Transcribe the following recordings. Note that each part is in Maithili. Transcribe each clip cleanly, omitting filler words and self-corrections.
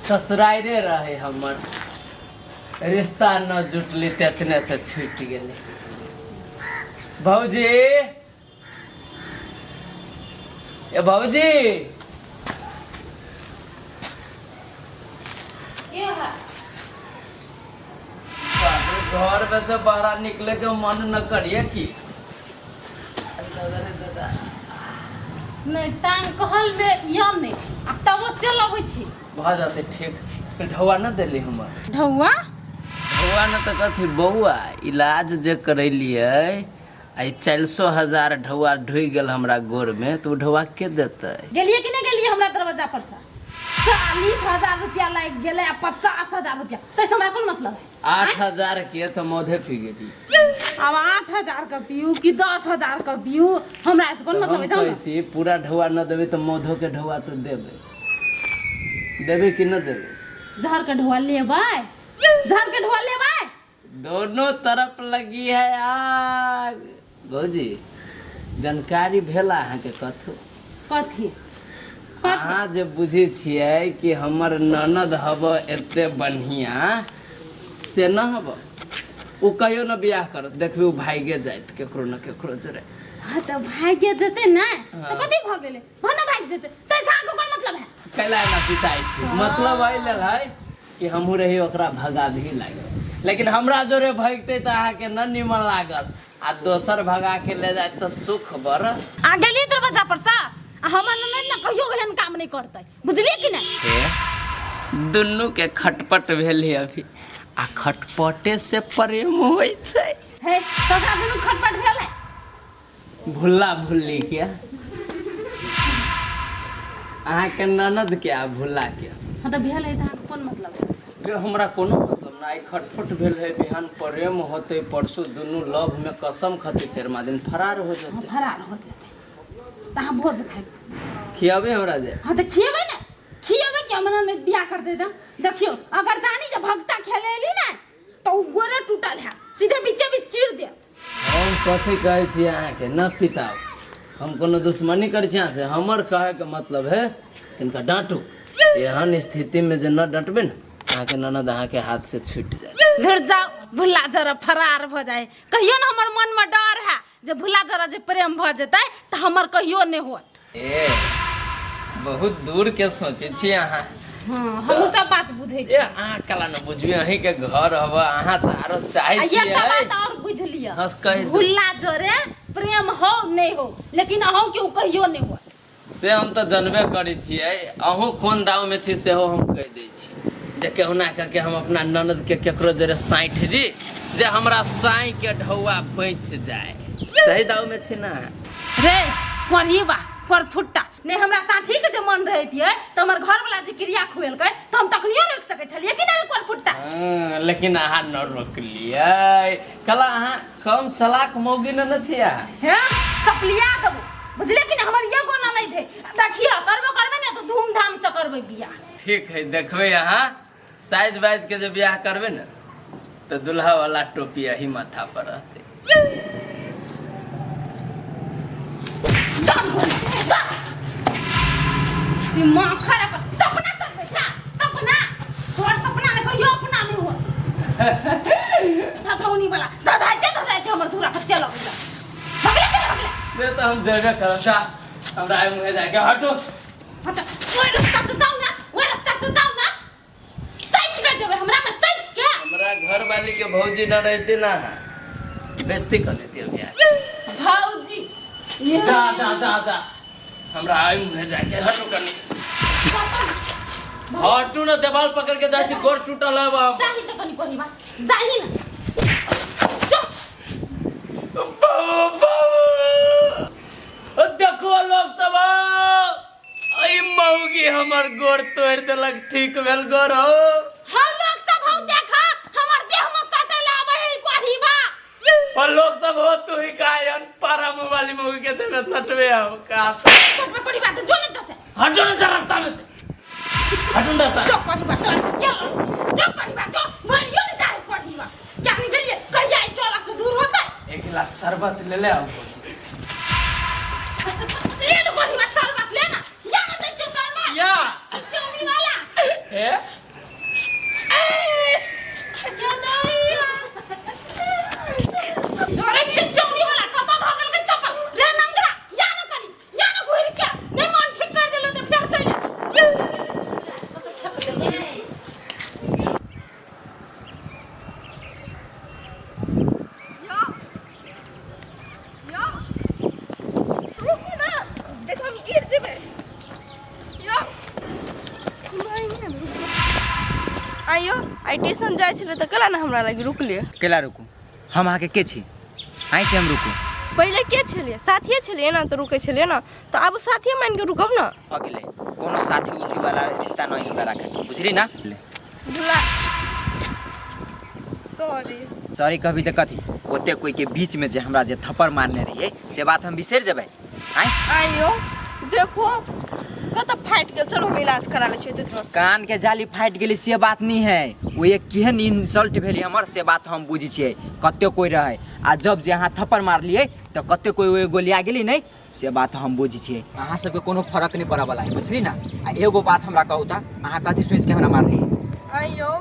ससुराइरे रहे हमर रिश्ता न जुटली तेतने से छूटि गेलै। भौजी, ए भौजी, घर में से बाहर निकले के मन न करिए की? दादा रे दादा। नहि टांग कहल में यम नहि आ तबो चल अबै छी। भऽ जेतै ठीक। ढौआ न देली हमर? ढौआ? ढौआ न तऽ कथी बौआ, इलाज जे करेलियै आ ई 40,000 ढौआ ढुकि गेल हमरा गोरमे, तऽ ओ ढौआ के देतै? गेलियै कि नहि गेलियै हमरा दरवाजा पर से? 40,000 रुपया लागि गेलै आ 50,000 रुपया ताहिसँ हमरा कोन मतलब है? 8,000 के तऽ मधे पी गेली। आब 8,000 के पीऊ कि 10,000 के पीऊ, हमरा से कोन तऽ मतलब हम है? जाउ कहै ने। छी पूरा ढौआ न देबै तऽ मधो के ढौआ तऽ देबै। देबै कि न देबै? जहर के ढोआ लेबै? जहर के ढोआ लेबै? दोनों तरफ लगी है आग। भौजी, जानकारी भेल अहाँके कथू? कथी? अहाँ जे बुझै छियै कि हमर ननद हब एते बढ़िया, से न हब। ओ कहियो न बियाह करत, देखबी ओ भागे जाइत केकरो न केकरो जोड़े। हाँ तऽ भाग्य जेतै ने तऽ कथी भऽ गेलै? भने भागि जेतै, ताहिसँ अहाँके कोन मतलब है? कैला एना पिताइ छी? मतलब एहि लेल है कि हमहूँ रही ओकरा भगाबही लागल, लेकिन हमरा जोरे भगतै तऽ अहाँके न निमन लागल आ दोसर भगा के ले जाए तऽ सुख बर। आ गेलियै दरवाजा पर से आ हमर ननैद ने कहियो एहन काम नहि करतै, बुझलियै कि नहि? हे, दुनू के खटपट भेल है अभी आ खटपटे से प्रेम होइ छै। हे, तोरा दुनू खटपट भेल है? भुल्ला भुल्ली के, अहाँके ननद के आ भुल्ला के। हाँ तऽ भेल है तऽ अहाँके कोन मतलब है? गे, हमरा कोनो मतलब ना। आइ खटपट भेल है, बिहान प्रेम होतै, परसू दुनू लव में कसम खतै, चरमा दिन फरार हो जेतै। हाँ, फरार हो जेतै तऽ अहाँ भोज खाइब। खियाबे हमरा जे। हाँ तऽ खिएबै ने, खिएबै कि हमरा नहि बियाह कर दे। देखियौ, अगर जानी जे भगता खेले एली ने तऽ ओ गोरे टूटल है, सीधे बीचे बीच चीर देत। हम कथी कहै छी अहाँके, न पिताउ। हम कोनो दुश्मनी करै छी अहाँसे? हमर कहैके मतलब है तिनका डाँटू। एहन स्थितिमे जे न डाँटबै ने, अहाँके ननद अहाँके हाथ से छूटि जायत। घर जाओ, भुल्ला जरा फरार भऽ जाए। कहियो ने हमर मनमे डर है जे भुल्ला जरा जे प्रेम भऽ जेतै तऽ हमर कहियो नहि होत। ए, बहुत दूर के सोचे छी अहाँ। हाँ, हमहूँ सब बात बुझै छी। ए, अहाँ कला न बुझबी? अहीं के घर हव, अहाँ तऽ आरो चाहै आ छियै। एकटा बात और बुझि लिअ। हाँ, कहि दू। भुल्ला जोरे प्रेम हो नहि हो, लेकिन अहूँ के ओ कहियो नहि होत। से हम तऽ जनबे करै छियै। अहूँ कोन दावमे छी सेहो हम कहि दै छी जे केहुना कऽ के हम अपना ननद के केकरो जोरे साँठि जी जे हमरा साँइ के ढौआ बचि जाय, तही दावमे छी ने? रे कोढ़ीबा कोरफुट्टा, नहि हमरा साथी के जे मन रहैत तऽ हमर घरवाला जे क्रिया खुएलकै तऽ हम तखनियो रोकि सकै छलियै कि नहि रे कोरफुट्टा? हाँ, लेकिन अहाँ न रोकलियै। कला अहाँ कम चलाक मौगी न ने छियै अहाँ। हे, चपलिया देबो, बुझलियै कि नहि? हमर एगो ननैद है। देखियौ, करबो करबै ने तऽ धूमधाम से करबै बियाह। ठीक है, देखबै। अहाँ साइज वाइज के जे बियाह करबै ने तऽ दुल्हा वाला टोपी अही माथा पर रहतै। चल चल, दिमाग खराब कर- सपना सब छा सपना, तोहर सपना ने कहियो अपना नहीं होत। धधौनी वाला धधाइते धधाइते हमर धूरा पर चल अबैला। भगले के भगले। से तऽ हम जेबे करब। जा, हमरा आइ मुँहे जाके हटू। हट, ओइ रास्ता से जाउ ना, ओइ रास्ता से जाउ ना, सटि के जेबै हमरा में सटि के। हमरा घर वाली के भौजी न रहती ना, बेइज्जती कर देती अभी आज। भौजी ये। जा जा जा जा, हमरा आइ मुँहे जाके हटू कनी। हटू ना, देवाल पकड़ के जाइ छी, गोर टूटल है बाप। जाही तऽ कनी कोही बा, जाही ना, चल। बाबू बाबू, देखो लोग सब, अई मौगी हमर गोर तोड़ देलक। ठीक भेल गोर हो? हम लोग सब हौ, देखा हमर देह में सटै ला आबै है कोही बा। और लोग सब हो, तू ही का हन पारा मुंह वाली मौगी के देह में सटवे हो का? सटबै कोही बा तऽ जो ने तसे। हटो ना रास्ता में से, हटो ना रास्ता। जो कोही बा तो जो, जो कोही बा जो, मरियो ने जाए कोही बा। क्या नहीं गेलिए कहिया ई टोला से दूर होतै? एक गिलास शरबत ले ले आओ। ले लो कोढ़िबा शरबत ले ना या ना दै छियौ शरबत या छिछौनी वाला हे ये दैया अरे छिछौनी वाला कतऽ धऽ देलकै चप्पल रे नंगरा या ना कनी या ना घुरि के नहि मन ठीक कर देलौ तऽ फेर कैले कतऽ फेक देलकै। यो यो रुकू ना देख हम गिर जेबै यो सुनाइ नहि रुकू आइयो आइ ट्यूशन जाइ छलै तऽ कला ने हमरा लागि रुकलियै केला रुकू हम अहाँके के छी आइ से हम रुकू पहिले के छलियै साथिये छलियै ने तऽ रुकै छलियै ने तऽ आब साथिये मानि कऽ रुकब ने भऽ गेलै कोनो साथी उथी वाला रिश्ता नहीं हमरा राखके बुझली ना भुला सॉरी सॉरी कहबी तऽ कथी ओते कोई के बीच में जे हमरा जे थप्पड़ मारने रहियै से बात हम बिसरि जेबै आँय आइयो देखो कतऽ फाटि गेल चलो हम इलाज करा लै छियै तऽ जोर से कान के जाली फाटि गेलै से बात नहीं है ओ एक केहन इंसल्ट भेलै हमर से बात हम बुझै छियै कते कोई रहै आ जब जे अहाँ थप्पड़ मारलियै तऽ कते कोई ओहि गोलिया गेली नहि से बात हम बुझै छियै अहाँ सबके कोनो फरक नहि पड़ऽ वाला है बुझली ना आ एगो बात हमरा कहू तऽ अहाँ कथी सोचि के हमरा मारलियै आइयो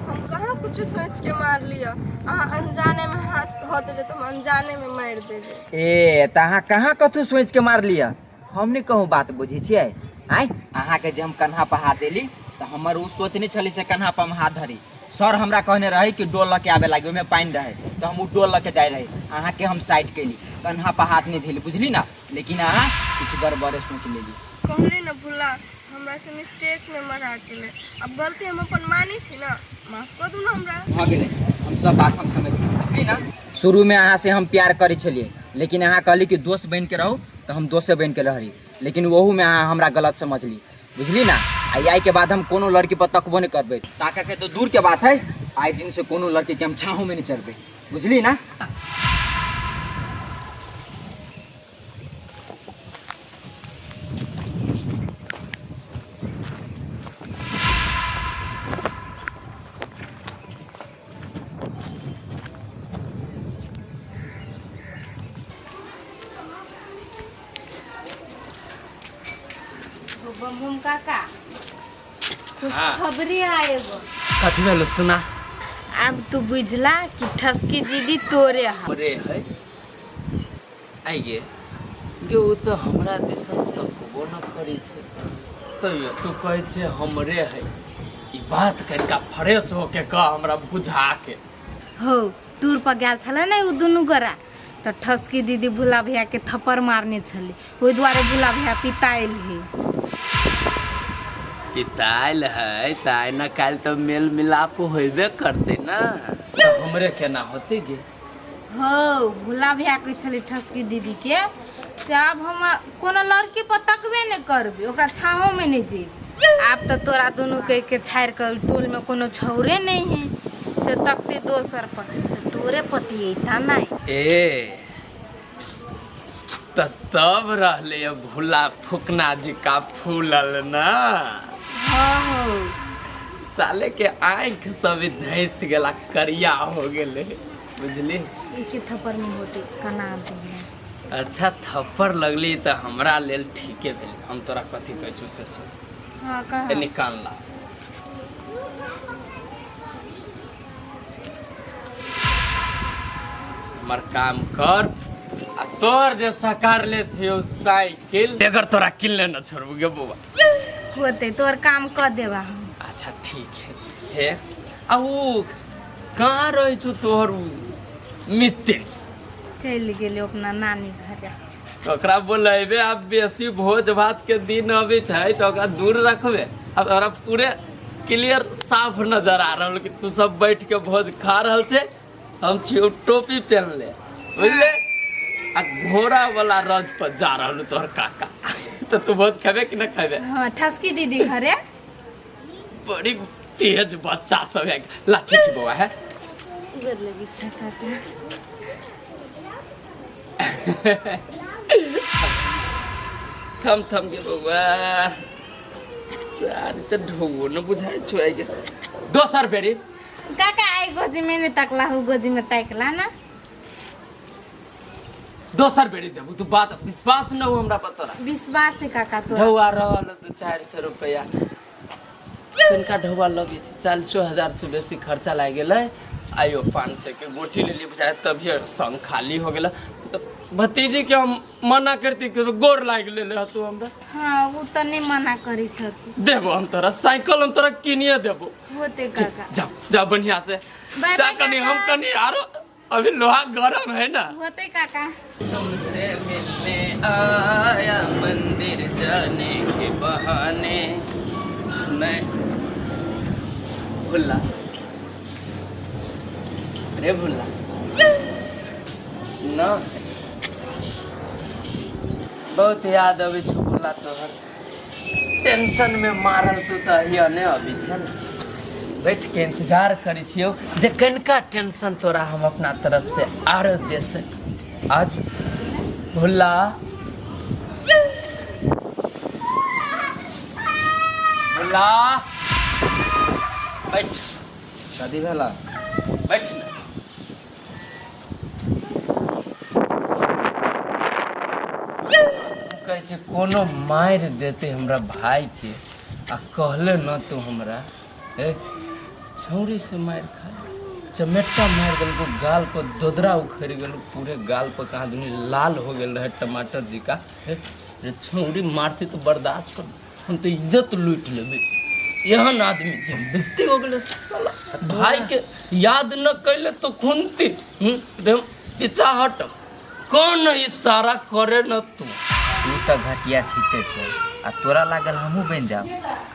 हम कहाँ कुछ सोच के मार लिअ अहाँ अनजाने में हाथ धऽ देले तऽ हम अनजाने में मारि देली ए तऽ अहाँ कहाँ कथू सोचि के मारलियै हम नहि कहूँ बात बुझै छियै आँय अहाँके जे हम कन्हा पर हाथ देली तऽ हमर ओ सोच नहि छलै से कन्हा पर हम हाथ धरी सर हमरा कहने रहै कि डोल लऽ के आबे लागी ओहिमे पानि रहै तऽ हम ओ डोल लऽ के जाइ रहै अहाँके हम साइड केली कन्हा पर हाथ नहि धेली बुझली ना लेकिन अहाँ किछु गड़बड़े सोच लेली कहली ने भुला हमरा से मिस्टेक में मरा गेलै अब गलती हम अपन मानै छी ना माफ कऽ दू ना हमरा भऽ गेलै हम सब बात हम समझ गेली बुझली ना शुरूमे अहाँसँ हम प्यार करै छलियै लेकिन अहाँ कहली कि दोस्त बनि के रहू तऽ हम दोस्ते बनि के रहली लेकिन ओहूमे अहाँ हमरा गलत समझली बुझली ना आ आइके बाद हम कोनो लड़की पर तकबो नहि करबै ताकऽके तऽ दूरके बात है आइ दिनसँ कोनो लड़कीके हम छाँहोमे नहि चढ़बै बुझली ना बम बम काका खुशखबरी है एगो कथी भेलो सुना आब तू बुझला कि ठसकी दीदी तोरे है रे है आइ गे गे ओ तऽ हमरा दिसन तकबो न करै छै तैयो तू कहै छै हमरे है ई बात कनिका फ्रेश होके कह हमरा बुझा के हो टूर पर गेल छलै ने ओ दुनू गोरा तऽ ठसकी दीदी भोला भैया के थप्पड़ मारने छलै ओहि दुआरे भोला भैया पितायल है पितायल है तऽ आइ न काल्हि तऽ मेल मिलाप होबे करतै ने तऽ हमरे केना होतै गे हो भोला भैया कहै छलै ठसकी दीदी के से आब हम कोनो लड़की पर तकबे नहि करबै ओकरा छाँहोमे नहि जेबै आब तऽ तोरा दुनू के के छाड़ि कऽ टोलमे कोनो छौरे नहि है से तकते दोसर पर तऽ तोरे पति अयता नहि ए तऽ तब रहले भोला फुकना जी का फूलल ना हाँ हो साले के आँख सब धैस गेला करिया हो गेले बुझली एके थप्पड़ में होते कना दिहे अच्छा थप्पड़ लगली तऽ हमरा लेल ठीके भेलै हम तोरा कथी कहै छौ से सुन हाँ कह एने कान ला हमर काम कर आ तोर जे सकार ले छियौ साइकिल एकर तोरा किनले न छोड़बू गे बौआ होते तोर काम कऽ देबा हम अच्छा ठीक है हे आ उ कहाँ रहै छौ तोहर उ मितिन चलि गेलै अपना नानी घरे ओकरा बोलेबे आब बेसी भोज भात के दिन अबै छै तऽ ओकरा दूर रखबे आब ओकरा पूरे क्लियर साफ नजर आ रहल कि तू सब बैठ के भोज खा रहल छै हम छियौ टोपी पहनले बुझले आ घोड़ा वाला रथ पर जा रहल तोहर काका तऽ तू भोज खेबे कि न खेबे हाँ ठसकी दीदी घरे बड़ी तेज बच्चा सब है लाठी की बौआ है गोर लगी छा काका थम थम के बौआ सारी तऽ ढोगो न बुझाइ छौ आइ के दोसर बेरी काका आई गोजी में नहीं तकला हूँ गोजी में तकला ना दोसर बेरी देबू तू बात विश्वास न हो हमरा पर तोरा। विश्वास है काका तोरा। ढौआ रहल 200-400 रुपया कनिका ढौआ लगे छै, 40,000 से बेसी खर्चा लागि गेलै। आइयो 500 के गोटी लेलियै बुझाय, तभिए संग खाली हो गेलै। तऽ भतीजी के हम मना करती कि गोर लागि लेले हतू हमरा। हाँ उ तऽ नहि मना करै छथि। देबो हम तोरा साइकिल, हम तोरा किनिए देबो। होते काका। जा जा बढ़िया से बाय जा। बाय कनी हम काका। कनी आरो अभी लोहा गरम है ना। होते काका। तुमसे मिलने आया मंदिर जाने के बहाने मैं भुल्ला रे भुल्ला न बहुत याद अबै छौ भुल्ला तोहर। टेंशन में मारल तू तऽ हिया नहि अबै छै ने, बैठ के इंतजार करै छियौ जे कनिका टेंशन तोरा हम अपना तरफ से आरो दे सकी। आज भुल्ला भुल्ला बैठ। कथी भेला? बैठ ना। कहै छै कोनो मारि देते हमरा भाई के आ कहले न तू हमरा। ए छौरी से मारि खा, चमेटा मारि देलको गाल पर, दोदरा उखड़ि गेल पूरे गाल पर, कहाँ दुनी लाल हो गेल रहे टमाटर जी का। ए रे छौरी मारती तो बर्दाश्त कर, हम तो इज्जत लूटि लेबै। एहन आदमी छै, बेइज्जती हो गेलै साला। भाई के याद न कैले तो खुनती रे हम पीछा हटब। कौन इशारा करे न तू? तू तऽ घटिया छिते छै आ तोरा लागल हमहूँ बनि जाब।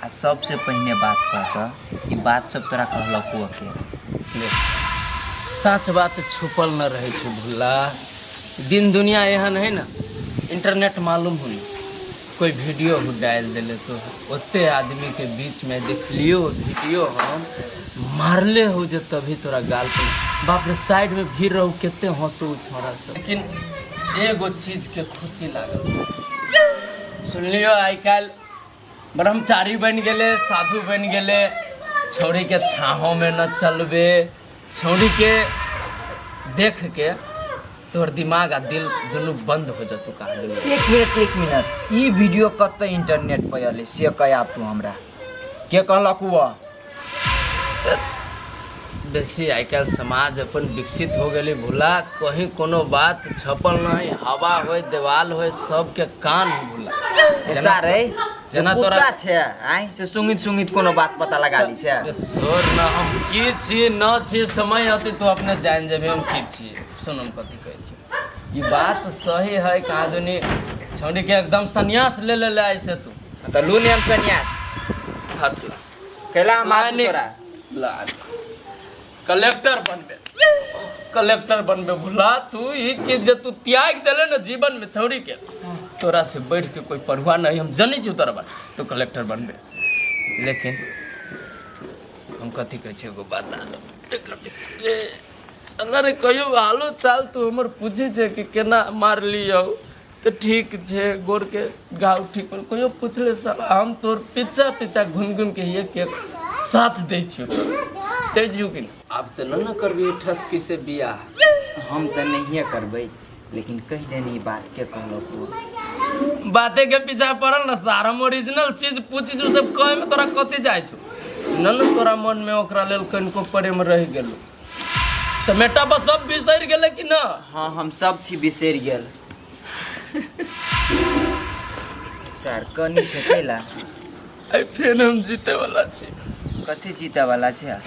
आ सबसे पहिने बात कह कऽ ई बात सब तोरा कहलको के? देख, सच बात छुपल न रहै छै भुल्ला। दिन दुनिया एहन है ना, इंटरनेट मालूम हो नहीं, कोई वीडियो हो डाल दिले तो ओते आदमी के बीच में देखलियो वीडियो हम मारले हो जे तभी तोरा गाल पर। बाप रे, साइड में भीड़ रहू, कते हंसू छोरा सब। लेकिन एगो चीज के खुशी लागल, सुनलियो आइ काल्हि ब्रह्मचारी बनि गेलै, साधु बनि गेलै, छौड़ी के छाँहो में न चलबे, छौड़ी के देख के तोहर दिमाग आ दिल दुनू बंद हो जतौ कहाँ दुनू। एक मिनट एक मिनट, ई वीडियो कतऽ इंटरनेट पर एलै से कह आब तू हमरा। के कहलक ओ? देखी आइ काल्हि समाज अपन विकसित हो गेलै भुला, कहीं कोनो बात छपल नहीं, हवा होय देवाल होय सबके कान हो भुला। ऐसा रे जेना कुत्ता तोरा छै आइ से सुंगित सुंगित कोनो बात पता लगा ली छै। रे सोर न, हम की छी न छी समय अते तू अपने जान जेबही हम की छी। सुन हम कथी कहै छी, ई बात सही है कहाँ दुनी छौड़ी के एकदम संन्यास ले ले ले ऐसे तू। तऽ लू ने हम संन्यास। हाथ ला। कैला हम हाथ तोरा? ला। कलेक्टर बनबे, कलेक्टर बनबे भुला तू। ई चीज जे तू त्याग देले ना जीवन में छौड़ी के, तोरा से बढ़ के कोई पढ़ुआ नहीं हम जनी छी तोरा बात, तू कलेक्टर बनबे। लेकिन हम कथी कहै छी एगो बात आरो रे साला रे, कहियो हालो चाल तू हमर पूछे छै कि केना मारलियौ तऽ ठीक छै, गोर के घाव ठीक भेल, कहियो पुछले साला? हम तोर पीछा पीछा घुमि घुमि के एक एक साथ दै छियौ, दै छियौ कि नहि? आब तऽ नहि ने करबही ठसकी से बियाह? हम तऽ नहिए करबै, लेकिन कहि देनी ई बात के कहलक ओ? बाते के पीछा पड़ल ना सार। हम ओरिजिनल चीज पूछी जो सब कहे में तोरा कथी जाइ छौ? न न तोरा मन में ओकरा लेल कनिको प्रेम रहि गेलो? चमेटा पर सब बिसरि गेलै कि न? हाँ, हम सब छी बिसरि गेल सर। कनी छै कैला? आइ फेर हम जीते वाला छी। कथी जीते वाला छै?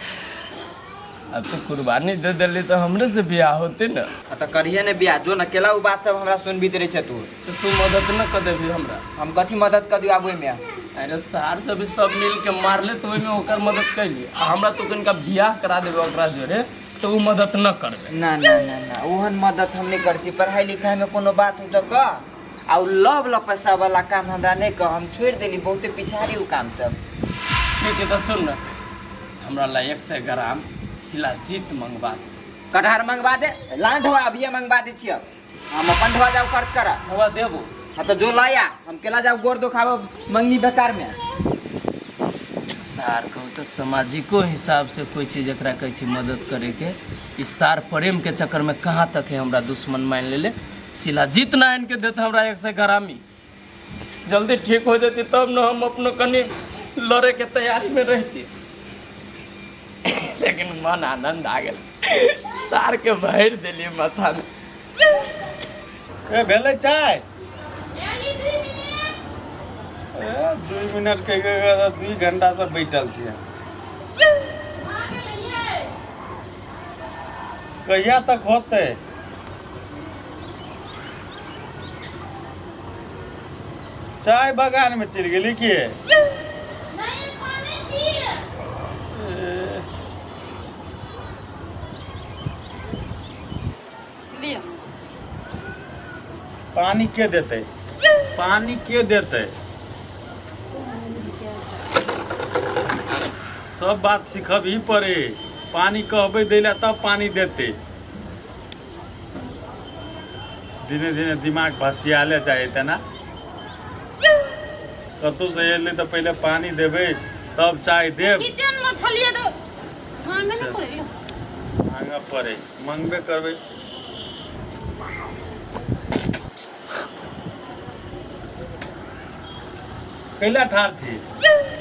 अब तो कुर्बानी दे देली तो हमरे से बियाह होते ना। आ तऽ करिहे ने बियाह, जो न केला उ बात सब हमरा सुनबित रहै छै तू। तो तू मदद न कर देबी हमरा? हम कथी मदद कर दियौ आब ओहिमे? अरे सार जब सब मिल के मारले तो ओहिमे ओकर मदद कैली आ हमरा तो कनिका बियाह करा देबे ओकरा जोरे तो उ मदद न करबे? ना ना ना ना, ओहन मदद हम नहि करै छी। पढ़ाइ लिखाइमे कोनो बात हो तऽ कह, आ उ लव लपैसा वाला काम हमरा नहि कह, हम छोड़ि देली बहुते पिछाड़ी उ काम सब। ठीक है, तो सुन ना, हमरा ला 100 ग्राम शिलाजीत मंगवा दे। कटहर मंगवा दे, लान ढोआ अभिये मंगवा दै छियै, हम अपन ढोआ जाउ खर्च कर। ढोआ देबो। हाँ तो जो लाया, हम केला जाउ गोर दोखाबो मंगनी बेकार में। सार कहू तऽ सामाजिको हिसाब से कोई चीज एकरा कहै छै मदद करे के। ई सार प्रेम के चक्कर में कहाँ तक है, हमरा दुश्मन मान लेले। शिलाजीत ना आनि के देत हमरा एक से गरामी। जल्दी ठीक हो जेती तब न हम अपनो कनि लड़े के तैयारी में रहती। लेकिन मन आनंद आ गेल, सार के भरि देलियै माथा में। ए भेलै चाय? ए 2 मिनट कहि के 2 घंटा से बैठल छियै। कहिया तक होतै? चाय बगान में चलि गेली की? पानी के देतै? पानी के देतै? सब बात सिखबही पड़े। पानी कहबै दै ला तब पानी देतै। धीरे धीरे दिमाग भसियाले जाइ तेना। कतौ से एलै तऽ पहिले पानी देबै तब चाय देब। किचन में छलिए तो मांगे न पड़े। मांगऽ पड़े, मंगबे करबै। कैला ठाढ़ छी?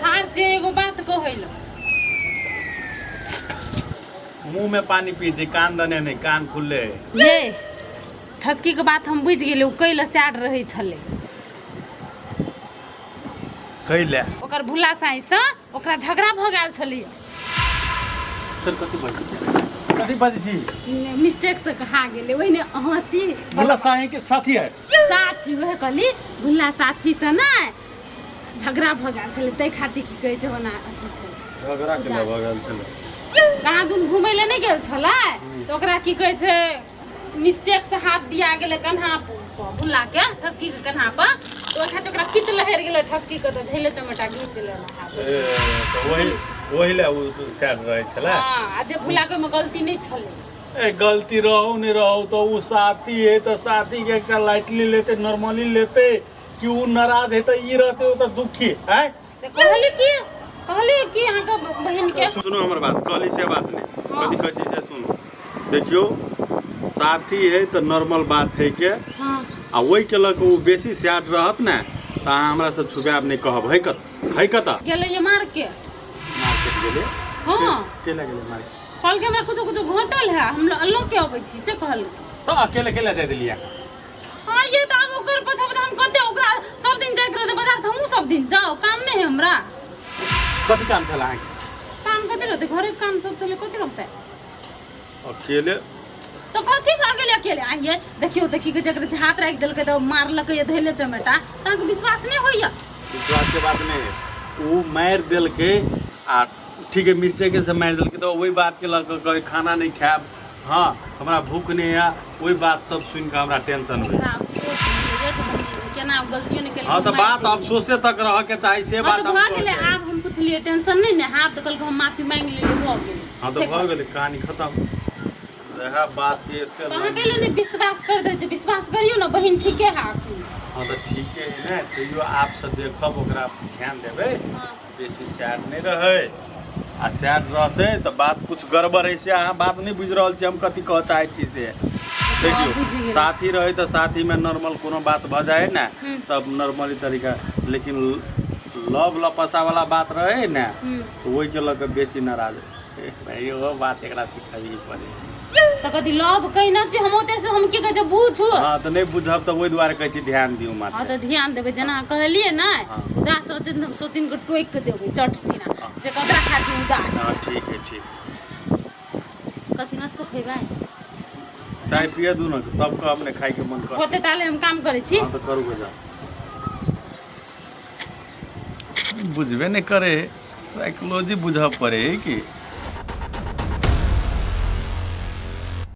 ठाढ़ छी एगो बात कहै ल। मुंह में पानी पी छी, कान दने नहीं, कान खुलले है। ये ठसकी के बात हम बुझि गेलियै, ओ कैला सैड रहै छलै। कैला? ओकर भुला साईं से ओकरा झगड़ा भऽ गेल छलै। फिर कथी बजै छी? कथी बजै छी? मिस्टेक से कहा गेलै, ओहिने हँसी। भुला साईं के साथी है? साथी वएह कहली, भुला साथी से ने झगड़ा भऽ गेल छलै, ताहि खातिर की कहै छै ओना अथी छलै। झगड़ा केना भऽ गेल छलै? कहाँ दुन घुमै लए नहि गेल छलै तऽ ओकरा की कहै छै मिस्टेक से हाथ दिया गेलै कन्हा पर, भुला के ठसकी के कन्हा पर, तऽ ओहि खातिर ओकरा पित्त लहरि गेलै ठसकी के, तऽ धैले चमेटा घीच लेलक हाथ। ए, तऽ ओहि ओहि लए ओ सैड रहै छलै। हँ, आ जे भुला के ओहिमे गलती नहि छलै। ए गलती रहू नहि रहू तऽ ओ साथी है तऽ साथी के एकटा लाइटली लेतै, नॉर्मली लेतै कि ओ नाराज हेतै, ई रहतै ओ तऽ दुखी आँय। से कहली की, कहली की अहाँके बहिन के? सुनू हमर बात, कहली से बात नहीं, कथी कहै छी से सुनू। देखियौ साथी है तऽ नॉर्मल बात है के, आ ओहि के लऽ कऽ ओ बेसी सैड रहत ने तऽ अहाँ हमरा से छुपायब नहि कहब। है कत है कतऽ गेलै ये मार्केट? मार्केट गेलै? हँ। केला गेलै मार्केट? कहलकै हमरा कुछो कुछो घटल है, हम लऽ के अबै छी से कहलकै। तऽ अकेले केला जाय देलियै? हाँ ये तऽ आब ओकर पाछा पाछा हम कते ओकरा सब दिन जाइत रहतै बाजार तऽ हमहूँ सब दिन जाउ, काम नहि है हमरा। कथी काम छल अहाँके? काम कथी रहतै, घरेके काम सब छलै, कथी रहतै? अकेले तऽ कथी भऽ गेलै अकेले? आइये देखियौ तऽ की कहै छै, एकरा हाथ राखि देलकै तऽ मारलकै या धैले चमेटा, तऽ अहाँके विश्वास नहि होइया? विश्वास के बात नहि है, ओ मारि देलकै आ ठीक है मिस्टेक से मारि देलकै तऽ ओहि बात के लऽ कऽ कहै खाना नहि खायब, हाँ हमरा भूख नहि है, ओहि बात सब सुनि कऽ हमरा टेंशन होइया। हमरा अफसोस होइया जे हम केना गलतियो नहि केलियै। हाँ तऽ बात अफसोसे तक रहऽ के चाही से हाँ बात तऽ हम भऽ कहऽ गेलै, चाही। आब हम कुछ लिए टेंशन नहि ने, आब तऽ कहलकै हम माफी मांगि लेलियै, भऽ गेलै। हाँ तऽ भऽ गेलै, कहानी खत्म। रहा बात के एते तऽ अहाँ कैले नहि विश्वास कर दै छै? विश्वास करियौ ने, बहिन ठीके है अखन। हाँ तऽ ठीके है ने, तैयो आपसँ देखब ओकरा ध्यान देबै, बेसी सैड नहि रहै, आ सैड रहतै तऽ बात कुछ गड़बड़ है से अहाँ बात नहि बुझि रहल छी हम कथी कहऽ चाहै छी से। बुझि देखियौ गेलियै। साथी रहै तऽ साथीमे नॉर्मल कोनो बात भऽ जाइ है ने तब नॉर्मली तरीका, लेकिन लव लपसा वाला बात रहै ने तऽ ओहिके लऽ कऽ बेसी नाराज। भाई ओहो बात एकरा सिखाबी पड़े। तऽ कथी लव कहना छै, हम ओते से हम की कहै छै बुझू। हाँ तऽ नहि बुझब तऽ ओहि दुआरे कहै छी ध्यान दियौ मात्र। हाँ तऽ ध्यान देबै, जेना अहाँ कहलियै ने हाँ। उदास रहतै तऽ हम सोतिन के टोकि के देबै चट सीना जे ककरा खातिर उदास हाँ छै। ठीक है ठीक। कथी नाश्तो खेबै? चाय पिए दू ने तब कहब ने खाइके मन कर। होतै ताले हम काम करै छी। हाँ तऽ करू गो जाउ। बुझबे नहि करे, साइकोलॉजी बुझऽ पड़े है कि।